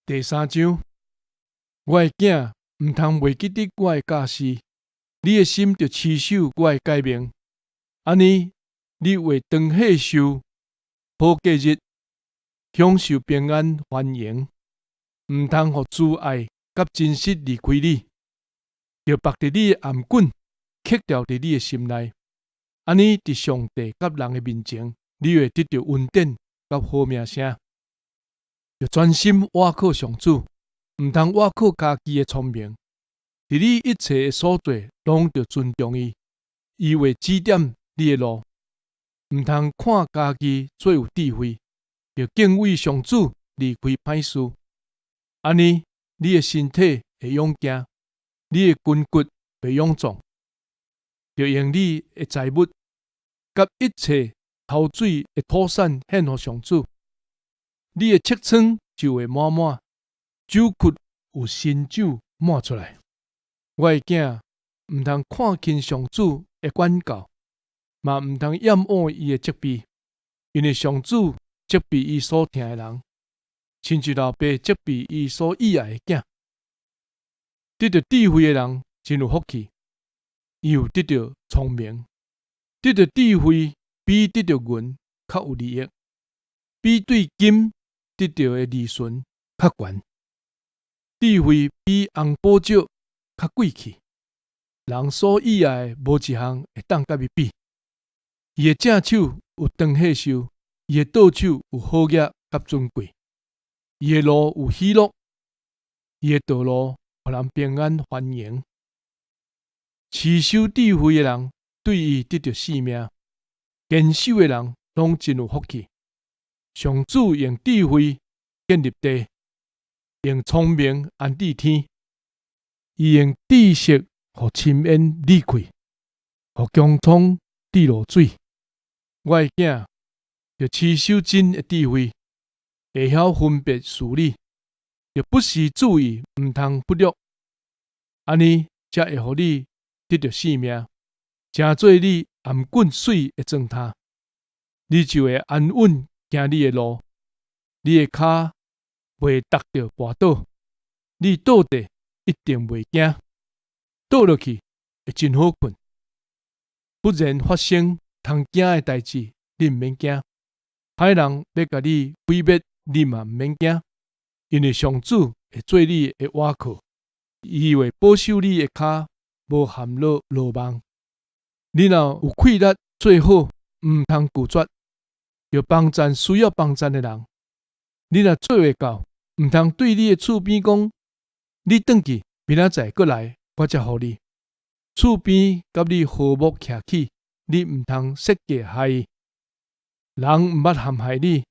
第三章，我的囝，毋通袂記得我的教示，你的心著持守我的誡命，按呢，你會長歲壽，好過日，享受平安繁榮。毋通予慈愛佮真實離開你，著縛佇你的頷頸，刻牢佇你的心內。按呢，佇上帝佮人的面前，你會得著恩典佮好名聲。著專心倚靠上主，毋通倚靠家己的聰明。佇你一切的所做，攏著尊重伊，伊會指點你的路。毋通看家己做有智慧，著敬畏上主，離開歹事。按呢，你的身體會勇健，你的筋骨會勇壯。著用你的財物佮一切頭水的土產獻予上主。你的尺倉就會滿滿，酒窟有新酒滿出來。我的囝，毋通看輕上主的管教，嘛毋通厭惡伊的責備，因為上主責備伊所疼的人，親像老爸責備伊所喜愛的囝。得著智慧的人真有福氣，伊有得著聰明。得著智慧比得著銀較有利益，比對金得著的利潤較懸。智慧比紅寶石較貴氣，人所喜愛的無一項會當佮伊比。伊的正手有長歲壽，伊的倒手有好額佮尊貴。伊的路有喜樂，伊的道路予人平安繁榮。持守智慧的人對伊得著性命，堅守的人攏真有福氣。上主用智慧建立地，用聰明安置天。伊用知識予深淵裂開，予穹蒼滴落水。我的囝，著持守真的智慧，會曉分別事理，著不時注意，毋通忽略。按呢，才會予你得著性命，成做你頷頸媠的床榻，你就會安穩行你的路，你的跤袂踏著跋倒，你倒地一定袂驚，倒落去會真好睏。忽然發生通驚的代誌，你毋免驚；歹人欲共你毀滅，你嘛毋免驚，因為上主會做你的倚靠，伊會保守你的跤無陷落羅網。你若有氣力做好，毋通拒絕，著幫贊需要幫贊的人。你若做會到，毋通對你的厝邊講：你轉去，明仔載閣來，我才予你。厝邊佮你和睦徛起，你毋通設計害伊。人毋捌陷害你，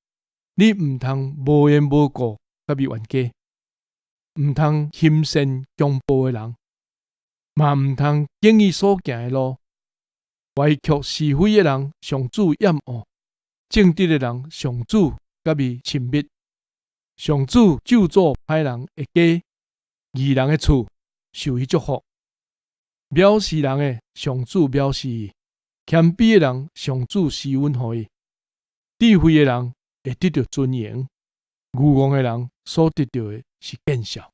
你毋通無緣無故佮伊冤家。毋通欣羨強暴的人，嘛毋通揀伊所行的路。歪曲是非的人，上主厭惡；正直的人，上主佮伊親密。上主咒詛歹人的家，義人的厝受伊祝福。藐視人的，上主藐視伊；謙卑的人，上主施恩予伊。智慧的人會得著尊榮，愚戇的人所得著的是見笑。